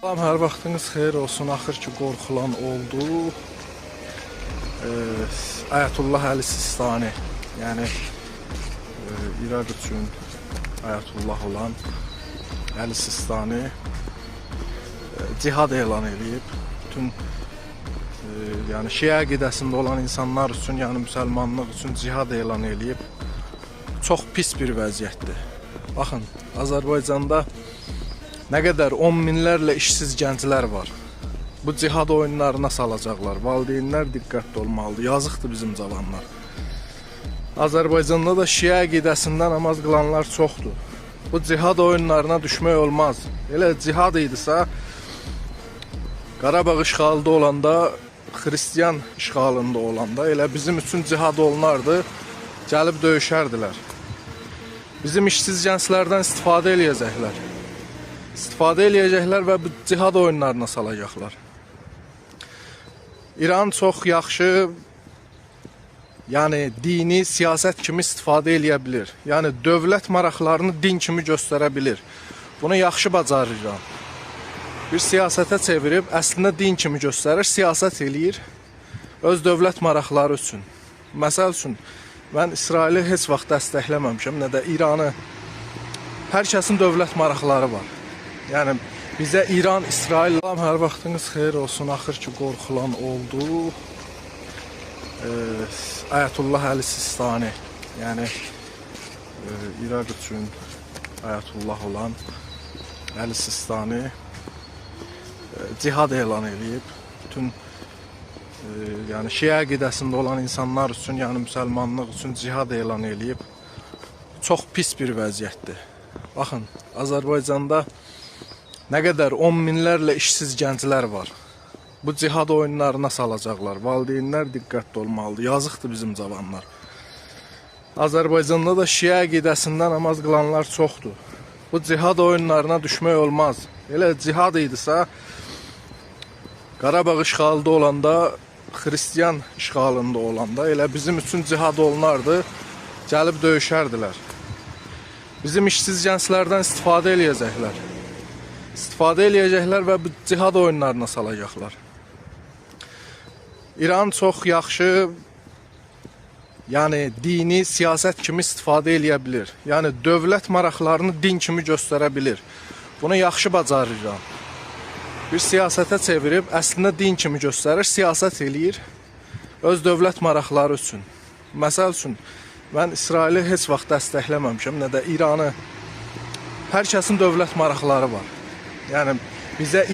Salam, hər vaxtınız xeyir olsun. Axır ki, qorxulan oldu. Ayətullah Əli Sistani, yəni İraq üçün Ayətullah olan Əli Sistani cihad elan eləyib. Bütün yəni şiə əqidəsində olan insanlar üçün, yəni müsəlmanlıq üçün cihad elan eləyib. Çox pis bir vəziyyətdir. Baxın, Azərbaycanda nə qədər 10 minlərlə işsiz gənclər var. Bu cihad oyunlarına salacaqlar. Valideynlər diqqətli olmalıdır. Yazıqdır bizim cavanlar. Azərbaycanda da şiə əqidəsində namaz qılanlar çoxdur. Bu cihad oyunlarına düşmək olmaz. Elə cihad idisə, Qarabağ işğalında olanda, xristian işğalında olanda elə bizim üçün cihad olunardı. Gəlib döyüşərdilər. Bizim işsiz gənclərdən istifadə eləyəcəklər. İstifadə eləyəcəklər və bu cihad oyunlarına salacaqlar. İran çox yaxşı, yəni dini siyasət kimi istifadə eləyə bilir. Yəni dövlət maraqlarını din kimi göstərə bilir. Bunu yaxşı bacarır İran. Bir siyasətə çevirib əslində din kimi göstərir, siyasət eləyir öz dövlət maraqları üçün. Məsəl üçün mən İsraili heç vaxt dəstəkləməmişəm, nə də İranı. Hər kəsin dövlət maraqları var. Yəni bizə İran, İsrail, salam, hər vaxtınız xeyir olsun. Axır ki, qorxulan oldu. Ayətullah Əli Sistani, yəni İraq üçün Ayətullah olan Əli Sistani cihad elan eləyib. Bütün yəni şiə əqidəsində olan insanlar üçün, yəni müsəlmanlıq üçün cihad elan eləyib. Çox pis bir vəziyyətdir. Baxın, Azərbaycanda nə qədər 10 minlərlə işsiz gənclər var. Bu cihad oyunlarına salacaqlar. Valideynlər diqqətli olmalıdır. Yazıqdır bizim cavanlar. Azərbaycanda da şiə əqidəsində namaz qılanlar çoxdur. Bu cihad oyunlarına düşmək olmaz. Elə cihad idisə, Qarabağ işğalında olanda, xristian işğalında olanda elə bizim üçün cihad olunardı. Gəlib döyüşərdilər. Bizim işsiz gənclərdən istifadə eləyəcəklər. İstifadə eləyəcəklər və bu cihad oyunlarına salacaqlar. İran çox yaxşı, yəni dini siyasət kimi istifadə eləyə bilir. Yəni dövlət maraqlarını din kimi göstərə bilir. Bunu yaxşı bacarır İran. Bir siyasətə çevirib əslində din kimi göstərir, siyasət eləyir öz dövlət maraqları üçün. Məsəl üçün mən İsraili heç vaxt dəstəkləməmişəm, nə də İranı. Hər kəsin dövlət maraqları var. Yəni bizə